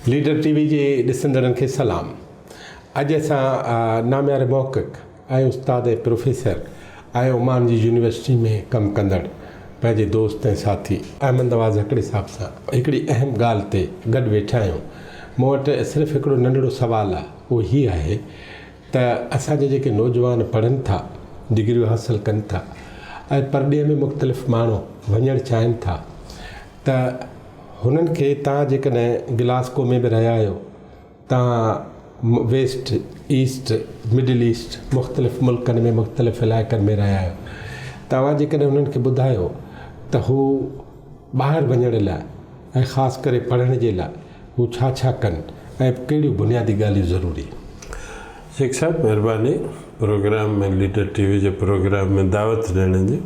Leader ٽي V جي ڏسندڙن کي سلام. اڄ اسان نامياري محقق ۽ استاد ۽ پروفيسر ۽ عمان جي يونيورسٽي ۾ ڪم ڪندڙ پنهنجي دوست ۽ ساٿي احمد نواز هڪڙي صاحب سان هڪڙي اهم ڳالهه تي گڏ ويٺا آهيون. مون وٽ صرف هڪڙو ننڍڙو سوال آهي اهو هي آهي ته اسان جا جيڪي نوجوان پڙهن ٿا، ڊگريون حاصل ڪن ٿا ۽ پرڏيهه ۾ مختلف ماڻهو وڃڻ چاهين ٿا ته هنن کي توهان جيڪڏهن گلاسڪو ۾ به رهيا آهيو، توهان ويسٽ، ايسٽ، مڊل ايسٽ مختلف ملڪن ۾ مختلف علائقن ۾ رهيا آهيو، توهان جيڪڏهن هنن کي ٻڌايو ته هو ٻاهر وڃڻ لاء ۽ خاص ڪري پڙهڻ جي لاء هو ڇا ڇا ڪن ۽ ڪهڙيون بنيادي ڳالهيون ضروري. شيخ صاحب مهرباني پروگرام ۾ ليڊر ٽي وي جي پروگرام ۾ دعوت ڏيڻ جي.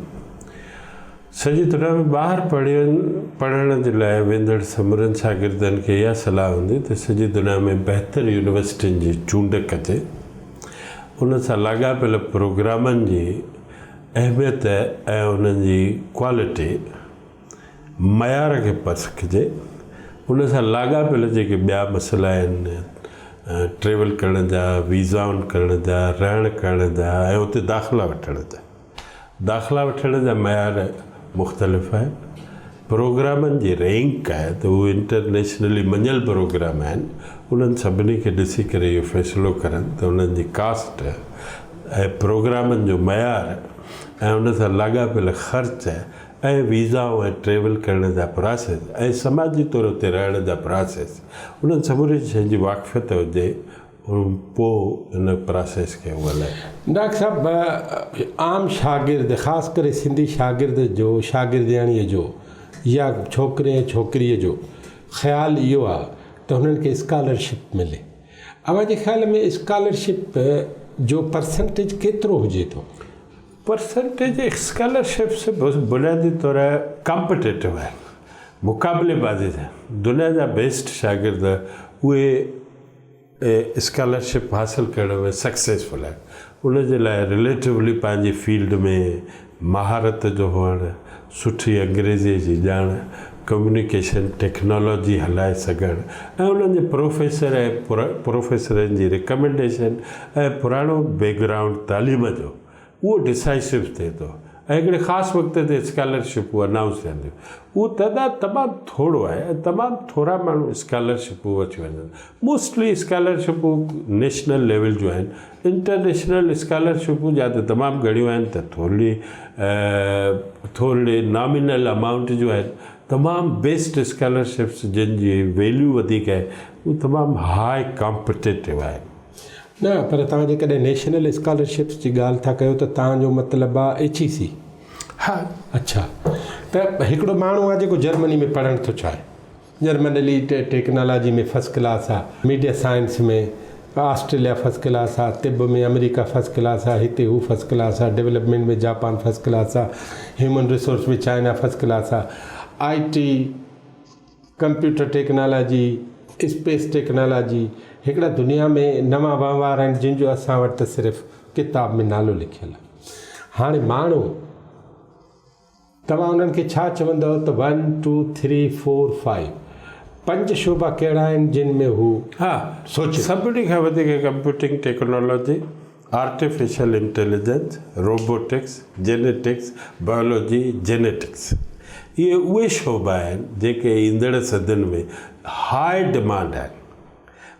سڄي دنيا ۾ ٻاهر پڙهين پڙهڻ جي لاء ويندڙ سمورن شاگردن کي اها صلاح هوندي ته سڄي دنيا ۾ بهتر يونيورسٽين جي چونڊ ڪجي ان سان لاڳاپيل پروگرامن جي اهميت ۽ انهن جي ڪوالٽي معيار کي پرکجي، ان سان لاڳاپيل جيڪي ٻيا مسئلا آهن، ٽريول ڪرڻ جا، ويزائن ڪرڻ جا، رهڻ ڪرڻ جا ۽ اتي داخلا وٺڻ جا. داخلا وٺڻ جا معيار مختلف آهن. پروگرامن جي رينڪ آهي ته اهي انٽرنيشنلي مڃيل پروگرام آهن، انهن سڀني کي ڏسي ڪري اهو فيصلو ڪرن ته انهن جي ڪاسٽ ۽ پروگرامن جو معيار ۽ ان سان لاڳاپيل خرچ ۽ ويزائون ۽ ٽريول ڪرڻ جا پراسيس ۽ سماجي طور اتي رهڻ جا پراسيس انهن سمورين شين جي واقفيت هجي پوء ان پراسيس کي هو هلائي. ڊاڪٽر صاحب عام شاگرد خاص ڪري سنڌي شاگرد جو شاگردياڻيء جو يا ڇوڪري ۽ ڇوڪريء جو خيال اهو آ ته هنن کي اسڪالرشپ ملي اوهان جي خيال ۾ اسڪالرشپ جو پرسنٽيج ڪيترو هجي ٿو؟ پرسنٽيج اسڪالرشپس بنيادي طور ڪامپيٽيٽو آهن، مقابلي بازي جا دنيا جا بيسٽ شاگرد اهي اسڪالرشپ حاصل ڪرڻ ۾ سڪسيسفل آهن، ان جي لاء رليٽولي پنهنجي فيلڊ ۾ مهارت جو هئڻ، سٺي انگريزيء جي ڄاڻ، ڪميونيڪيشن ٽيڪنالاجي هلائي سگهڻ ۽ انهن جي پروفيسر ۽ پروفيسرن جي ريڪمينڊيشن ۽ پراڻو بيڪ گرائونڊ تعليم جو اهو ڊسائسو ٿئي ٿو ۽ هڪڙي خاص وقت تي اسڪالرشپون انائونس ٿين ٿيون اهو تعداد تمام ٿورو آهي ۽ تمام ٿورا ماڻهو اسڪالرشپون وٺي وڃن موسٽلي اسڪالرشپون نيشنل ليول جون آهن انٽرنيشنل اسڪالرشپون جا ته تمام گهڻيون آهن ته ٿورڙي ٿورڙي نامينل امائونٽ جون آهن تمام بيسٽ اسڪالرشپس جن جي ويليو وڌيڪ آهي اهي تمام هاء ڪامپٽيٽو آهن. نه پر توهان جيڪڏهن نيشنل اسڪالرشپس جي ڳالهه ٿا ڪيو ته توهان جو مطلب آ ايڇ اي سي. ها. اڇا ته هڪڙو ماڻهو آ جيڪو جرمني ۾ پڙهڻ ٿو چاهي جرمنلي ٽيڪنالاجي ۾ فرسٽ ڪلاس آ media science ۾ Australia first class آ طب ۾ آمريڪا فرسٽ ڪلاس آ هتي هو فرسٽ ڪلاس آ ڊولپمينٽ ۾ جاپان فرسٽ ڪلاس آ human resource ۾ China first class آ I T computer technology, space technology هڪڙا دنيا ۾ نوان وهنوار آهن جن جو اسان وٽ ته صرف ڪتاب ۾ نالو لکيل آهي. هاڻي ماڻهو توهان انهن کي ڇا چوندؤ ته one two three four five پنج شعبا ڪهڙا آهن جن ۾ هو ها سوچين. سڀني کان وڌيڪ computing technology, artificial intelligence, robotics, genetics, biology, genetics اهي اهي شعبا آهن جيڪي ايندڙ صدين ۾ هاء ڊمانڊ آهن.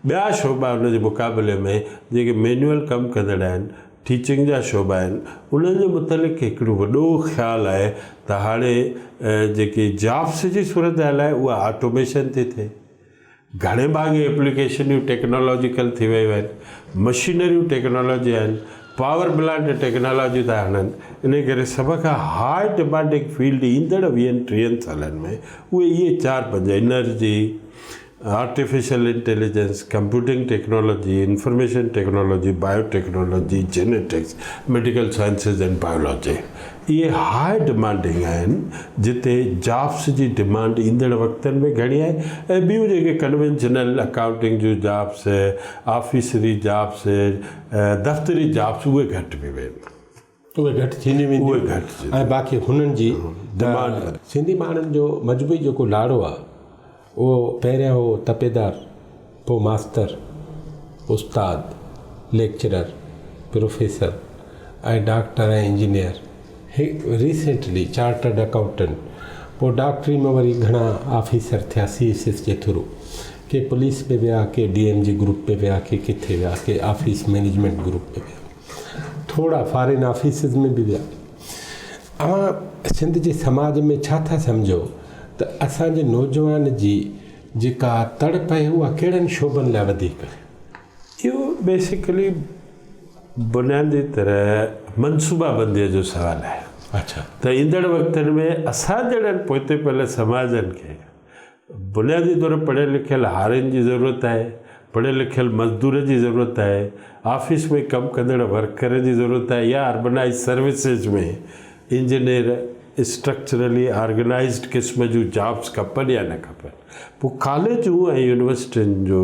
ٻيا شعبا ان جي مقابلي ۾ جيڪي مينوئل ڪم ڪندڙ آهن، ٽيچنگ جا شعبا آهن، انهن جي متعلق هڪڙو وڏو خيال آهي ته هاڻي جيڪي جابس جي صورتحال آهي اها آٽوميشن ٿي ٿئي. گهڻي ڀاڱي ايپليڪيشنيون ٽيڪنالاجيڪل ٿي ويون آهن، مشينريون ٽيڪنالاجي آهن، پاور پلانٽ ٽيڪنالاجي ٿا هڻن، انهي ڪري سڀ کان هاء ڊمانڊنگ فيلڊ ايندڙ ويهن ٽيهن سالن ۾ اهي اهي چار پنج energy, artificial intelligence, computing technology, information technology, bio technology, genetics, medical sciences and biology. اهي هاء ڊمانڊنگ آهن جتي جابس جي ڊمانڊ ايندڙ وقتن ۾ گهڻي آهي ۽ ٻيون جيڪي ڪنوينشنل اڪائونٽنگ جون جابس، آفيسري جابس، دفتري جابس اهي گهٽ به وينديون. اهي گهٽ ٿينديون وينديون اهي گهٽ ٿينديون ۽ باقي هنن جي پوء ماستر، استاد، ليڪچرر، پروفيسر ۽ ڊاڪٽر ۽ انجنيئر، هي ريسينٽلي چارٽرڊ اڪائونٽنٽ، پوء ڊاڪٽري ۾ وري گهڻا آفيسر ٿيا سي ايس ايس جي ٿرو، ڪي پوليس ۾ ويا، ڪي ڊي ايم جي گروپ ۾ ويا، ڪي ڪٿي ويا، ڪي آفيس مئنيجمينٽ گروپ ۾ ويا، ٿورا فارين آفيسز ۾ به ويا. اوهان سنڌ جي سماج ۾ ڇا ٿا سمجهو ته اسان جي نوجوان جي جيڪا تڙپ آهي اها ڪهڙن شعبن لاء وڌيڪ آهي؟ اهو بيسيڪلي بنيادي طرح منصوبه بنديء جو سوال آهي ته ايندڙ وقتن ۾ اسان جهڙن پوئتي پيل سماجن کي بنيادي طور پڙهيل لکيل هارين جي ضرورت آهي، پڙهيل لکيل مزدور جي ضرورت آهي، آفيس ۾ ڪم ڪندڙ ورڪر جي ضرورت آهي يا اربنائيز سروسز ۾ انجنيئر، اسٽرڪچرلي آرگنائيزڊ قسم جون جابس کپن يا نه کپن. پوء ڪاليجون ۽ يونيورسٽين جو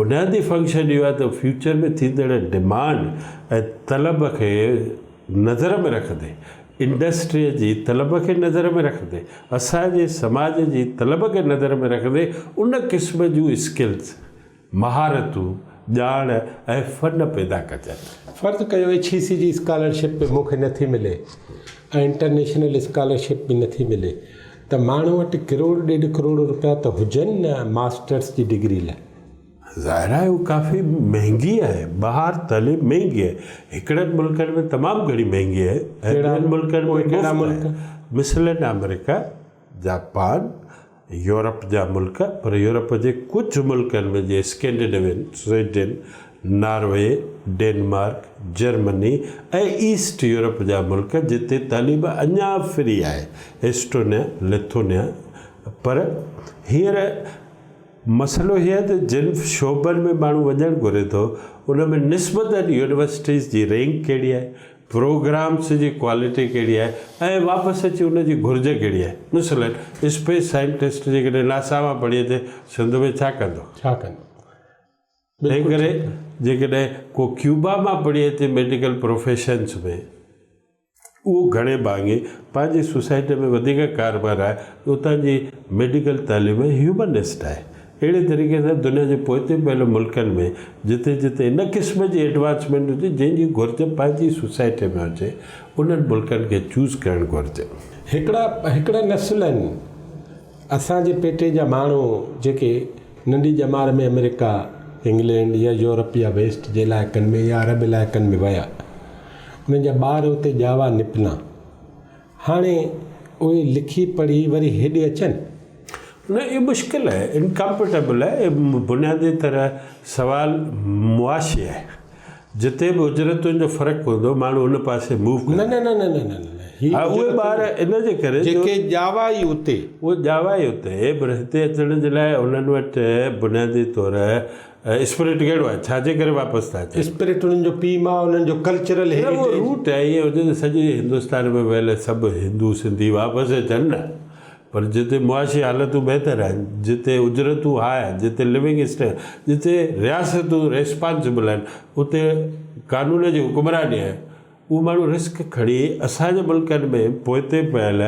بنيادي فنڪشن اهو آهي ته فيوچر ۾ ٿيندڙ ڊمانڊ ۽ طلب کي نظر ۾ رکندي، انڊسٽريء جي طلب کي نظر ۾ رکندي، اسان جي سماج جي طلب کي نظر ۾ رکندي ان قسم جون اسڪلز، مهارتون، ڄاڻ ۽ فن پيدا ڪجن. فرض ڪيو ايڇ اي سي جي اسڪالرشپ به مون کي نٿي ملي ۽ انٽرنيشنل اسڪالرشپ به نٿي ملي ته ماڻهو وٽ ڪروڙ ڏيڍ ڪروڙ روپيا ته هجن نه ماسٽرس جي ڊگري لاء. ظاهر آهي اهو ڪافي مهنگي آهي. ٻاهر تعليم مهنگي آهي. هڪڙن ملڪن ۾ تمام گهڻي مهنگي آهي ۽ ٻين ملڪن ۾ مفت آهي. مثلاً آمريڪا، جاپان، يورپ جا ملڪ پر يورپ جي ڪجهه ملڪن ۾ جيئن Scandinavian, Sweden, Norway, Denmark, Germany ۽ east Europe جا ملڪ جتي تعليم اڃا فري آهي، ايسٽونيا، لٿونيا، پر هينئر مسئلو هي آهي ته جن شعبن ۾ ماڻهو وڃڻ گهري ٿو ان ۾ نسبتاً يونيورسٽيز جي رينڪ ڪهڙي آهي، پروگرامس جي ڪوالٽي ڪهڙي آهي ۽ واپس اچي ان جي گهرج ڪهڙي آهي. مثلاً اسپيس سائنٽسٽ جيڪڏهن ناسا مان پڙهي اچي سنڌ ۾ ڇا ڪندو؟ ڇا ڪندو؟ تنهن ڪري جيڪڏهن ڪو ڪيوبا مان پڙهي اچي ميڊيڪل پروفيشنس ۾. اهو گهڻي ڀاڱي پنهنجي سوسائٽي ۾ وڌيڪ ڪاربار آهي ته اتان جي ميڊيڪل تعليم هيومنسٽ آهي. اهڙي طريقي سان دنيا جي پوئتي پيل ملڪن ۾ جتي جتي ان قسم جي ايڊوانسمينٽ هجي جنهن جي گهرج پنهنجي سوسائٽي ۾ هجي انهن ملڪن کي چوز ڪرڻ گهرجي. هڪڙا هڪڙا نسل آهن اسان جي پيٽي جا ماڻهو جيڪي ننڍي ڄمار ۾ آمريڪا، انگلينڊ يا يورپ يا ويسٽ جي علائقن ۾ يا عرب علائقن ۾ ويا انهن جا ٻار اتي ڄاوا نپنا هاڻي اهي لکي پڙهي وري هيڏي اچن. نه اهو مشڪل آهي، انڪمپيٽيبل آهي، بنيادي طرح سوال معاشي آهي. جتي به اجرتن جو فرق هوندو ماڻهو ان پاسي موو ڪندا. نه نه نه نه نه نه هي ها اهي ٻار ان جي ڪري جو جيڪي ڄاوا ئي اتي. اهي ڄاوا ئي اتي پر هتي اچڻ جي لاء انهن وٽ بنيادي طور اسپرٽ ڪهڙو آهي ڇا جي ڪري واپس ٿا اچن. اسپرٽ انهن جو پيء ماء انهن جو ڪلچرل نه اهو هيريٽيج. روٽ آهي ائين هجي ته سڄي هندستان ۾ ويل سڀ هندو سنڌي واپس اچن نه. پر جتي معاشي حالتون بهتر آهن، جتي اجرتون هاء آهن، جتي لونگ اسٽينڊرڊ، جتي رياستون ريسپانسبل آهن، اتي قانون جي حڪمراني آهي، اهو ماڻهو رسڪ کڻي اسان جي ملڪن ۾ پوئتي پيل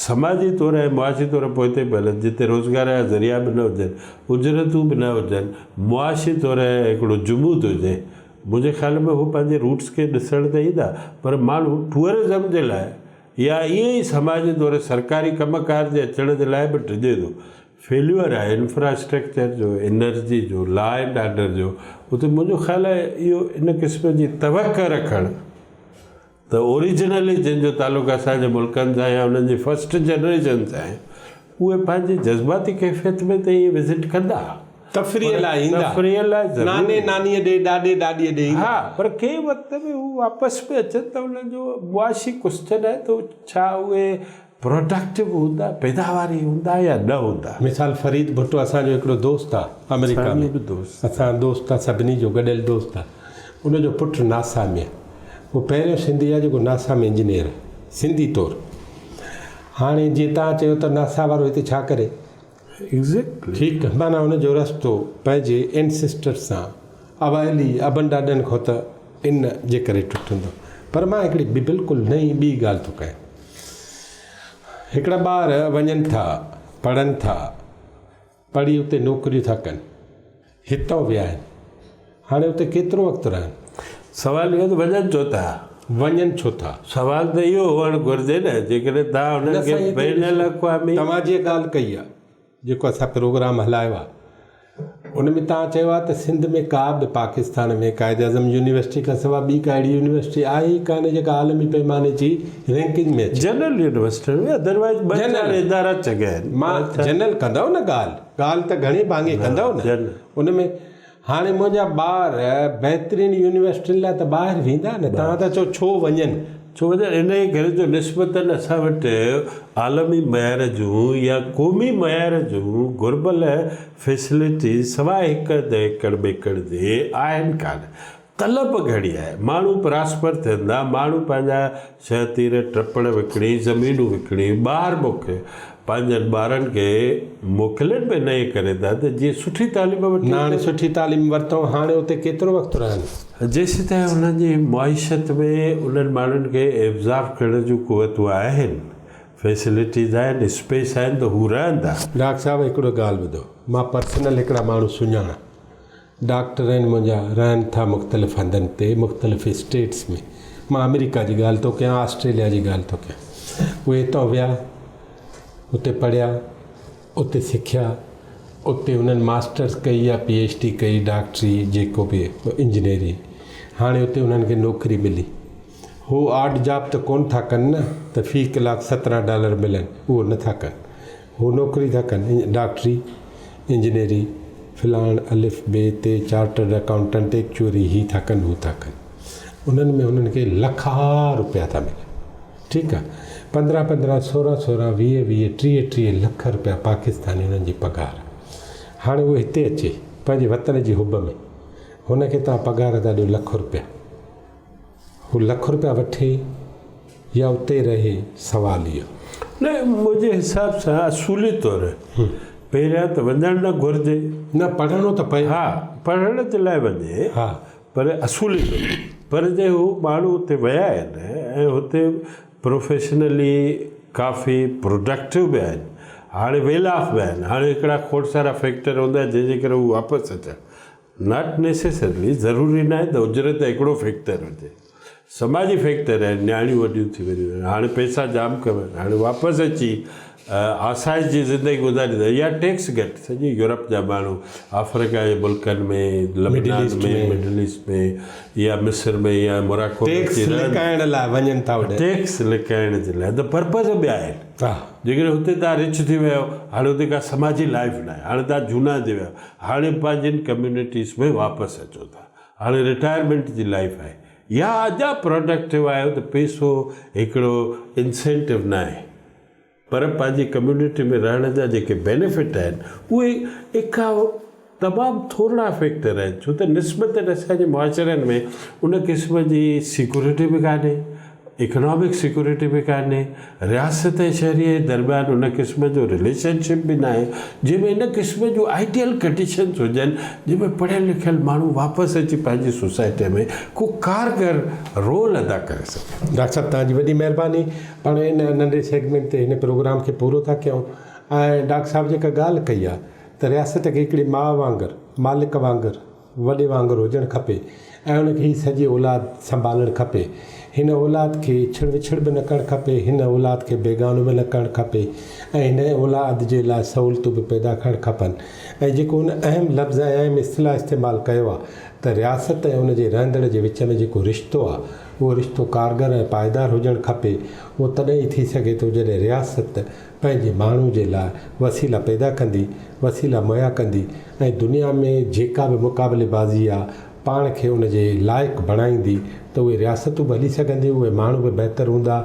سماجي طور ۽ معاشي طور پوئتي پيل جتي روزگار جا ذريعا به نه هجن، اجرتون به نه هجن، معاشي طور هڪڙو جمود هجي، منهنجي خيال ۾ هو پنهنجي روٽس کي ڏسڻ ته ايندا پر ماڻهو ٽوئرزم جي لاء يا ائين ئي سماجي طور سرڪاري ڪم ڪار جي اچڻ جي لاء به ڊڄي ٿو. فيليور آهي انفراسٽرڪچر جو، انرجي جو، لا اينڊ آرڊر جو، اتي منهنجو خيال آهي اهو ان قسم جي توقع رکڻ ته اوريجنلي جن جو تعلق اسان جي ملڪن سان يا انهن جي فرسٽ جنريشن سان آهي اهي پنهنجي جذباتي ڪيفيت ۾ ته ائين وزٽ ڪندا. تفريح لاء ايندا. تفريح لاء ضرور. ناني نانيء ڏي، ڏاڏي ڏاڏيء ڏي ايندا. ها پر ڪنهن وقت ۾ هو واپس به اچن ته انهن جو معاشي ڪوسچن آهي ته ڇا اهي پروڊڪٽو هوندا، پيداواري هوندا يا نه هوندا. مثال فريد ڀٽو اسان جو هڪڙو دوست آ آمريڪا اسان ۾. جو به دوست. اسان دوست آ سڀني جو گڏيل دوست آ. ان جو پٽ ناسا ۾ آ. هو پهريون سنڌي آ جيڪو ناسا ۾ انجنيئر آ. سنڌي طور. هاڻي جيئن توهان چيو ته ناسا وارو هتي ڇا ڪري؟ Exactly. ٺيڪ معنيٰ ان جو رستو پنهنجي Ancestors سان اوائلي ابن ڏاڏن کان ته ان جي ڪري ٽٽندو. پر مان هڪڙي ٻي بلڪل نئين ٻي ڳالهه ٿو ڪيان. هڪڙا ٻار وڃن ٿا، پڙهن ٿا، پڙهي اتي نوڪريون ٿا ڪن. هتان ويا آهن. هاڻي اتي ڪيترو وقت رهن؟ سوال اهو ته وڃن ڇو ٿا؟ وڃن ڇو ٿا؟ سوال ته اهو هئڻ گهرجي نه جيڪڏهن توهان نه انهن کي سائين هتي بين ڏسو الاقوامي. توهان جيئن ڳالهه ڪئي آهي جيڪو اسان پروگرام هلايو آهي ان ۾ توهان چيو آهي ته سنڌ ۾ ڪا به پاڪستان ۾ قائد اعظم يونيورسٽي کان سواء ٻي ڪا اهڙي يونيورسٽي آهي ئي ڪانه جيڪا عالمي پيماني جي رينڪنگ ۾ اچي. جنرل يونيورسٽين ۾ ادروائيز ٻه چار جنرل ادارا چڱا آهن. مان جنرل ڪندؤ نه ڳالهه ڳالهه ته گهڻي ڀاڱي ڪندؤ نه ان ۾ هاڻي منهنجا ٻار بهترين يونيورسٽين لاء ته ٻاهر ويندا نه، توهان ٿا چئو ڇو وڃن؟ ڇو وڃن؟ انهيء ڪري جو نسبتاً اسان وٽ عالمي معيار جون يا قومي معيار جون گهربل فيسلٽيز سواء هڪ اڌ ايڪڙ ٻيڪڙ جي آهن ڪانه. طلب گهڻي آهي. ماڻهو پراسپر ٿين ٿا، ماڻهو پنهنجا شهتير ٽپڙ وڪڻي، زمينون وڪڻي، ٻاهر موڪلي پنهنجن ٻارن کي موڪلين به انهيء ڪري ٿا ته جيئن سٺي تعليم وٺي نه هاڻي اچن. سٺي تعليم ورتئون، هاڻي اتي ڪيترو وقت رهن؟ جيسيتائين انهن جي معيشت ۾ انهن ماڻهن کي ابزارب ڪرڻ جون قوتون آهن، فيسلٽيز آهن، اسپيس آهن ته هو رهندا. ڊاڪٽر صاحب هڪڙو ڳالهه ٻڌو، مان پرسنل هڪڙا ماڻهو سڃاڻان، ڊاڪٽر آهن منهنجا رهن ٿا مختلف هنڌن تي مختلف اسٽيٽس ۾ مان آمريڪا جي ڳالهه ٿو ڪيان آسٽريليا جي ڳالهه ٿو ڪيان اهي هتان ويا اتي پڙهيا اتي سکيا اتي انهن ماسٽرس ڪئي يا پي ايڇ ڊي ڪئي ڊاڪٽري جيڪو به انجنيئري هاڻي اتي انهن کي نوڪري ملي هو آڊ جاب ته ڪون ٿا ڪن نه ته في ڪلاڪ 17 ڊالر ملن اهو نٿا ڪن هو نوڪري ٿا ڪن، ڊاڪٽري، انجنيئري، فلاڻ، الف، بي، تي، چارٽرڊ اڪائونٽنٽ، ايڪچوئري، هي ٿا ڪن هو ٿا ڪن. انهن ۾ هنن کي لکها روپيا ٿا ملن. ٺيڪ آ. 15 15، 16 16، 20 20، 30 30 لک روپيا پاڪستاني انهن جي پگهار. هاڻي اهو هتي اچي پنهنجي وطن جي حب ۾ هن کي توهان پگهار ٿا ڏيو لک روپيا. هو لک روپيا وٺي يا اتي رهي سوال اهو. نه منهنجي حساب سان اصولي طور پهريان ته وڃڻ نه گهرجي. نه پڙهڻو ته پئي. ها پڙهڻ جي لاء وڃي ها. پر اصولي طور پر جي هو ماڻهو اتي ويا آهن ۽ هتي پروفيشنلي ڪافي پروڊڪٽو به آهن هاڻي ويل آف به آهن هاڻي هڪڙا کوڙ سارا فيڪٽر هوندا جنهن جي ڪري هو واپس اچن Not necessarily، ضروري ناهي ته اجرت هڪڙو فيڪٽر هجي. سماجي فيڪٽر آهن، نياڻيون وڏيون ٿي ويون آهن، هاڻي پئسا جام ڪمائن، هاڻي واپس اچي آسائش جي زندگي گذاريندا يا ٽيڪس گهٽ، سڄي يورپ جا ماڻهو آفريڪا جي ملڪن ۾، لبنان ۾، مڊل ايسٽ ۾ يا مصر ۾ يا موراڪو ۾ ٽيڪس اچي رهن. لڪائڻ لاء وڃن ٿا اوڏانهن. ٽيڪس لڪائڻ جي لاء ته پرپز ٻيا آهن. جيڪڏهن هتي توهان رچ ٿي ويا آهيو، هاڻي هتي ڪا سماجي لائيف ناهي، هاڻي توهان جهونا ٿي ويا آهيو، هاڻي پنهنجين ڪميونٽيز ۾ واپس اچو ٿا، هاڻي رٽائرمينٽ جي لائيف آهي يا اڃا پراڊڪٽو آهيو ته پئسو هڪڙو انسينٽو ناهي پر پنهنجي ڪميونٽي ۾ رهڻ جا جيڪي بينيفٽ آهن اهي اڪا تمام ٿورڙا فيڪٽر آهن ڇو ته نسبتن اسان جي معاشرن ۾ ان قسم جي سيڪورٽي به ڪانهي اڪنامڪ سيڪيورٽي به ڪانهي، رياست ۽ شهريء جي درميان ان قسم جو رليشن شپ به ناهي، جنهن ۾ ان قسم جون آئيڊيل ڪنڊيشنز هجن، جنهن ۾ پڙهيل لکيل ماڻهو واپس اچي پنهنجي سوسائٽيء ۾ ڪو ڪارگر رول ادا ڪري سگهي. ڊاڪٽر صاحب توهان جي وڏي مهرباني پاڻ ان ننڍي سيگمينٽ تي هن پروگرام کي پورو ٿا ڪيون ۽ ڊاڪٽر صاحب جيڪا ڳالهه ڪئي آهي ته رياست کي هڪڙي ماء وانگر مالڪ وانگر وڏي وانگر هجڻ کپي ۽ ان کي هي سڄي اولاد سنڀالڻ کپي. هن اولاد کي ڇڙ وڇڙ به نه ڪرڻ کپي، هن اولاد کي بيگانو به نه ڪرڻ کپي ۽ هن اولاد جي لاء سهولتون به پيدا ڪرڻ کپن ۽ جيڪو هن اهم لفظ ۽ اهم اصطلاح استعمال ڪيو آهي ته رياست ۽ ان جي رهندڙ جي وچ ۾ جيڪو رشتو آهي اهو رشتو ڪارگر ۽ پائيدار هجڻ کپي اهو تڏهن ئي ٿي سگهي ٿو جڏهن رياست پنهنجي ماڻهو جي لاء وسيلا پيدا ڪندي، وسيلا مهيا ڪندي ۽ دنيا ۾ جيڪا به مقابلي بازي آ پاڻ کي ان جي لائق بڻائيندي ته اهي رياستون به هلي سگهنديون اهي ماڻهو به بهتر هوندا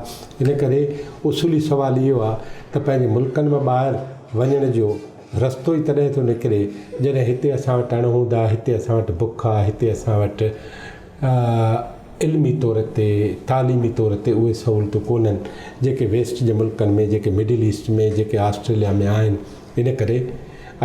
ان ڪري اصولي سوال اهو آ ته پنهنجي ملڪن مان ٻاهر وڃڻ جو رستو ئي تڏهن ٿو نڪري جڏهن هتي اسان وٽ اڻ هوند آ هتي اسان وٽ بک آ هتي اسان وٽ علمي طور تي تعليمي طور تي اهي سهولتون ڪونهن جيڪي ويسٽ جي ملڪن ۾ جيڪي مڊل ايسٽ ۾ جيڪي آسٽريليا ۾ آهن ان ڪري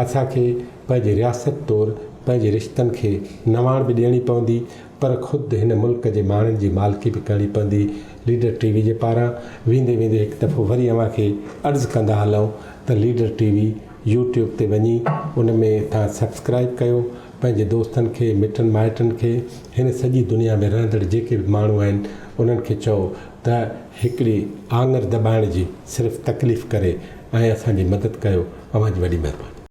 اسان کي پنهنجي رياست طور پنهنجي رشتن کي نواڻ به ڏيڻي پوندي پر خود هن ملڪ جي ماڻهن جي مالڪي به ڪرڻي پوندي ليڊر ٽي وي جي پاران ويندي ويندي هڪ دفعو وري اوهان کي عرض ڪندا هلون ته ليڊر ٽي وي يوٽيوب تي وڃي ان ۾ توهان سبسڪرائب ڪيو. پنهنجي دوستن کي، مٽن مائٽن کي، هن سڄي دنيا ۾ رهندڙ جيڪي به ماڻهو آهن انهن کي چئو ته هڪڙي آڱر دٻائڻ جي صرف تڪليف ڪري ۽ اسان جي مدد ڪيو. اوهان جي وڏي مهرباني.